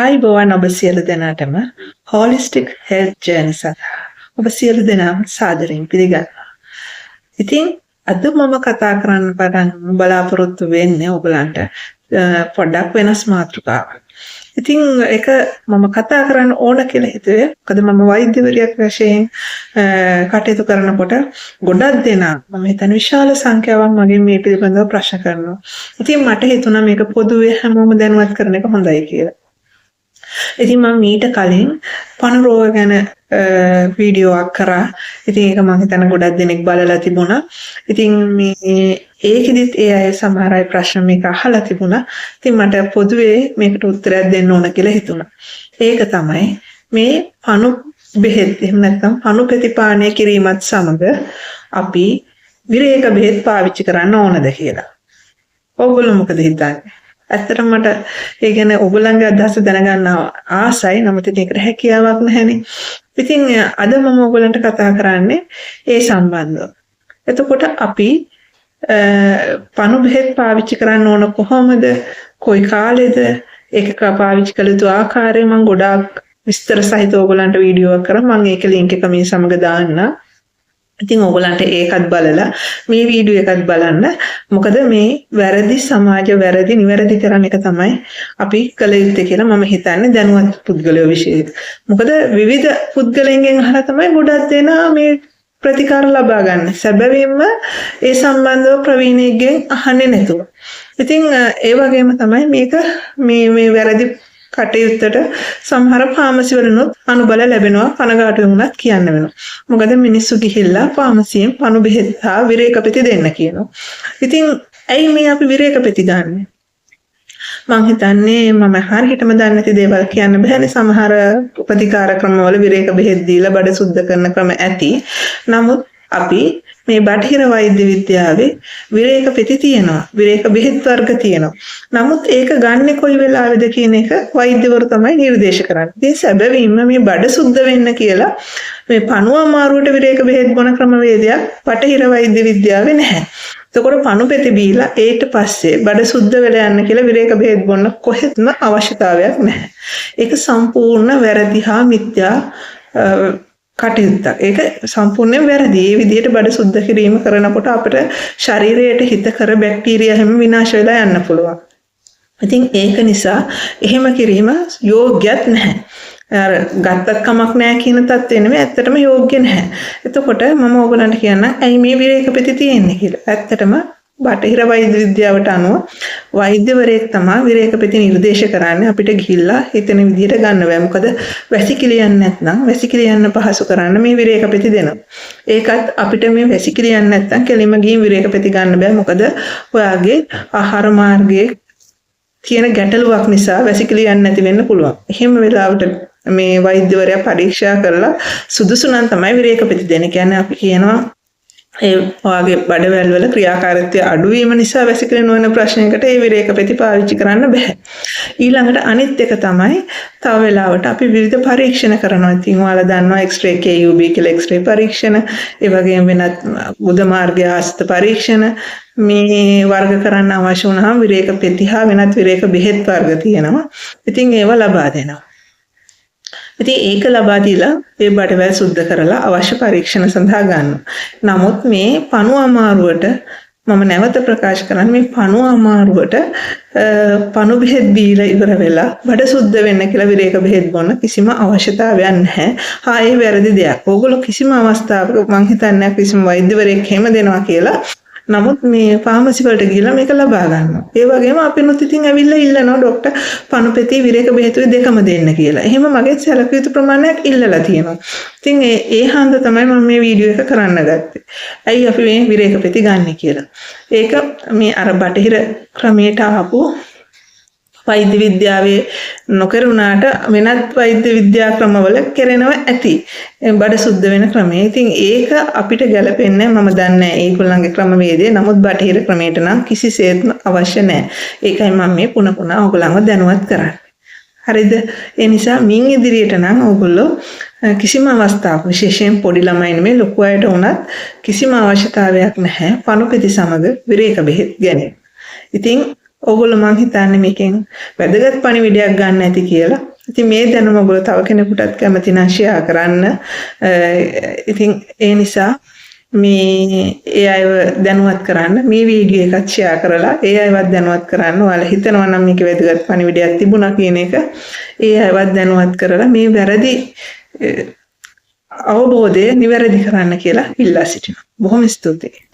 ආයුබෝවන් ඔබ සියලු දෙනාටම හෝලිස්ටික් හෙල්ත් ජර්නි සඳහා ඔබ සියලු දෙනාම සාදරයෙන් පිළිගන්නවා. ඉතින් අද මම කතා කරන්න පටන් බලාපොරොත්තු වෙන්නේ ඔයගලන්ට පොඩ්ඩක් වෙනස් මාතෘකාවක්. ඉතින් ඒක මම කතා කරන්න ඕන කියලා හිතුවේ. මොකද මම වෛද්‍යවරියක් වශයෙන් කටයුතු කරනකොට ගොඩක් දෙනා, මම හිතන්නේ විශාල සංඛ්‍යාවක්, මගෙන් මේ පිළිබඳව ප්‍රශ්න කරනවා. ඉතින් මට හිතුණා මේක පොදුවේ හැමෝම දැනුවත් කරන එක හොඳයි කියලා. ඉතින් මම මීට කලින් පණු රෝග ගැන වීඩියෝවක් කරා. ඉතින් ඒක මං හිතන්නේ ගොඩක් දෙනෙක් බලලා තිබුණා. ඉතින් මේ ඒකෙදිත් ඒ අය සමහර අය ප්‍රශ්න මේක අහලා තිබුණා. ඉතින් මට පොදුවේ මේකට උත්තරයක් දෙන්න ඕන කියලා හිතුණා. ඒක තමයි මේ පණු බෙහෙත්, එහෙම නැත්නම් පණු ප්‍රතිපානය කිරීමත් සමග අපි විරේක බෙහෙත් පාවිච්චි කරන්න ඕනද කියලා. ඔයගොල්ලෝ මොකද හිතන්නේ? ඇත්තටම මට ඒ කියන්නේ ඔයගොල්ලන්ගේ අදහස දැනගන්න ආසයි. නමුත් ඉතින් ඒකට හැකියාවක් නැහැනේ. ඉතින් අද මම ඔයගොල්ලන්ට කතා කරන්නේ ඒ සම්බන්ධව. එතකොට අපි පණු බෙහෙත් පාවිච්චි කරන්න ඕන කොහොමද? කොයි කාලෙද? ඒක පාවිච්චි කළ යුතු ආකාරය මම ගොඩාක් විස්තර සහිතව ඔයගොල්ලන්ට වීඩියෝ එකක් කරා. මම ඒක ලින්ක් එක මේ සමග දාන්නම්. ඉතින් ඔයගොල්ලන්ට ඒකත් බලලා මේ වීඩියෝ එකත් බලන්න. මොකද මේ වැරදි සමාජ වැරදි නිවැරදි කරන එක තමයි අපි කළ යුත්තේ කියලා මම හිතන්නේ දැනුවත් පුද්ගලයෝ විශේෂයෙන්. මොකද විවිධ පුද්ගලයන්ගෙන් අහලා තමයි ගොඩක් දෙනා මේ ප්‍රතිකාර ලබා ගන්න. සැබවින්ම ඒ සම්බන්ධව ප්‍රවීණයෙක්ගෙන් අහන්නේ නැතුව. ඉතින් ඒ වගේම තමයි මේක මේ මේ වැරදි කටයුත්තට සමහර ෆාමසි වලිනුත් අනුබල ලැබෙනවා, කනගාටු වුණත් කියන්න වෙනවා. මොකද මිනිස්සු ගිහිල්ලා ෆාමසියෙන් පණු බෙහෙත් හා විරේක පෙති දෙන්න කියනවා. ඉතින් ඇයි මේ අපි විරේක පෙති ගන්නෙ? මං හිතන්නේ මම හරියටම දන්නේ නැති දේවල් කියන්න බැහැනේ. සමහර ප්‍රතිකාර ක්‍රමවල විරේක බෙහෙත් දීලා බඩ සුද්ධ කරන ක්‍රම ඇති. නමුත් අපි මේ බටහිර වෛද්‍ය විද්‍යාවේ විරේක පෙති තියෙනවා. විරේක බෙහෙත් වර්ග තියෙනවා. නමුත් ඒක ගන්නෙ කොයි වෙලාවෙද කියන එක වෛද්‍යවරු තමයි නිර්දේශ කරන්නේ. ඉතින් සැබවින්ම මේ බඩ සුද්ධ වෙන්න කියලා මේ පණුව අමාරුවට විරේක බෙහෙත් බොන ක්‍රමවේදයක් බටහිර වෛද්‍ය විද්‍යාවේ නැහැ. එතකොට පණු පෙති බීලා ඊට පස්සේ බඩ සුද්ධ වෙලා යන්න කියලා විරේක බෙහෙත් බොන්න කොහෙත්ම අවශ්‍යතාවයක් නැහැ. ඒක සම්පූර්ණ වැරදි හා මිත්‍යා කටයුත්තක්. ඒක සම්පූර්ණයෙන් වැරදි. ඒ විදිහට බඩ සුද්ධ කිරීම කරනකොට අපිට ශරීරයට හිතකර බැක්ටීරියා හැම විනාශ වෙලා යන්න පුළුවන්. ඉතින් ඒක නිසා එහෙම කිරීම යෝග්‍යත් නැහැ. අර ගත්තත් කමක් නැහැ කියන තත්ත්වෙ නෙමෙයි, ඇත්තටම යෝග්‍ය නැහැ. එතකොට මම ඔයගලන්ට කියන්නම් ඇයි මේ විරේක පෙති තියෙන්නේ කියලා. ඇත්තටම බටහිර වෛද්‍ය විද්‍යාවට අනුව වෛද්‍යවරයෙක් තමයි විරේක පෙති නිර්දේශ කරන්නේ. අපිට ගිහිල්ලා හිතෙන විදිහට ගන්න බෑ. මොකද වැසිකිලි යන්නේ නැත්නම් වැසිකිලි යන්න පහසු කරන්න මේ විරේක පෙති දෙනවා. ඒකත් අපිට මේ වැසිකිලි යන්නේ නැත්නම් කෙලින්ම ගිහින් විරේක පෙති ගන්න බෑ. මොකද ඔයාගේ ආහාර මාර්ගයේ තියෙන ගැටලුවක් නිසා වැසිකිලි යන්නේ නැති වෙන්න පුළුවන්. එහෙම වෙලාවට මේ වෛද්‍යවරයා පරීක්ෂා කරලා සුදුසු නම් තමයි විරේක පෙති දෙන්නේ. කියන්නේ අපි කියනවා ඒ ඔයාගේ බඩවැල් වල ක්‍රියාකාරීත්වය අඩුවීම නිසා වැසිකිලි නොවන ප්‍රශ්නයකට ඒ විරේක පෙති පාවිච්චි කරන්න බෑ. ඊළඟට අනිත් එක තමයි තව වෙලාවට අපි විවිධ පරීක්ෂණ කරනවා. ඉතින් ඔයාලා දන්නවා එක්ස්රේ KUB කියලා එක්ස්රේ පරීක්ෂණ, ඒ වගේම වෙනත් ගුද මාර්ගය ආශ්‍රිත පරීක්ෂණ මේ වර්ග කරන්න අවශ්‍ය වුණාම විරේක පෙති හා වෙනත් විරේක බෙහෙත් වර්ග තියෙනවා. ඉතින් ඒවා ලබා දෙනවා. ඉතින් ඒක ලබා දීලා ඒ බඩවැල් සුද්ධ කරලා අවශ්‍ය පරීක්ෂණ සඳහා ගන්නවා. නමුත් මේ පණුව අමාරුවට, මම නැවත ප්‍රකාශ කරන්නේ, මේ පණුව අමාරුවට පණු බෙහෙත් බීලා ඉවර වෙලා බඩ සුද්ධ වෙන්න කියලා විරේක බෙහෙත් බොන්න කිසිම අවශ්‍යතාවයක් නැහැ. හා ඒ වැරදි දෙයක්. ඕගොල්ලෝ කිසිම අවස්ථාවක මං හිතන්නේ කිසිම වෛද්‍යවරයෙක් එහෙම දෙනවා කියලා. නමුත් මේ ෆාමසි වලට ගිහිල්ලා මේක ලබා ගන්නවා. ඒ වගේම අපිනුත් ඉතින් ඇවිල්ලා ඉල්ලනවා ඩොක්ටර් පණු පෙති විරේක බෙහෙතුයි දෙකම දෙන්න කියලා. එහෙම මගෙන් සැලකිය යුතු ප්‍රමාණයක් ඉල්ලලා තියෙනවා. ඉතින් ඒ ඒ හන්ද තමයි මම මේ වීඩියෝ එක කරන්න ගත්තේ. ඇයි අපි මේ විරේක පෙති ගන්නෙ කියලා. ඒක මේ අර බටහිර ක්‍රමයට ආපු වෛද්‍ය විද්‍යාවේ නොකරුණාට වෙනත් වෛද්‍ය විද්‍යා ක්‍රමවල කෙරෙනව ඇති. බඩ සුද්ධ වෙන ක්‍රමය. ඉතින් ඒක අපිට ගැලපෙන්නේ, මම දන්නේ නැහැ ඒගොල්ලන්ගේ ක්‍රමවේදය. නමුත් බටහිර ක්‍රමයට නම් කිසිසේත්ම අවශ්‍ය නැහැ. ඒකයි මම මේ පුන පුනා ඔයගොල්ලන්ව දැනුවත් කරන්නේ. හරිද? ඒ නිසා මින් ඉදිරියට නම් ඔයගොල්ලෝ කිසිම අවස්ථාවක, විශේෂයෙන් පොඩි ළමයි නෙමෙයි, ලොකු අයට වුණත් කිසිම අවශ්‍යතාවයක් නැහැ පණුපෙති සමග විරේක බෙහෙත් ගැනීම. ඉතින් ඔයගොල්ලෝ මං හිතන්නේ මේකෙන් වැදගත් පණිවිඩයක් ගන්න ඇති කියලා. ඉතින් මේ දැනුම ඔයගොල්ලෝ තව කෙනෙකුටත් කැමති නම් ෂෙයා කරන්න. ඉතින් ඒ නිසා මේ ඒ අයව දැනුවත් කරන්න මේ වීඩියෝ එකත් ෂෙයා කරලා ඒ අයවත් දැනුවත් කරන්න. ඔයාලා හිතනවා නම් මේකේ වැදගත් පණිවිඩයක් තිබුණා කියන එක ඒ අයවත් දැනුවත් කරලා මේ වැරදි අවබෝධය නිවැරදි කරන්න කියලා ඉල්ලා සිටිනවා. බොහොම ස්තුතියි.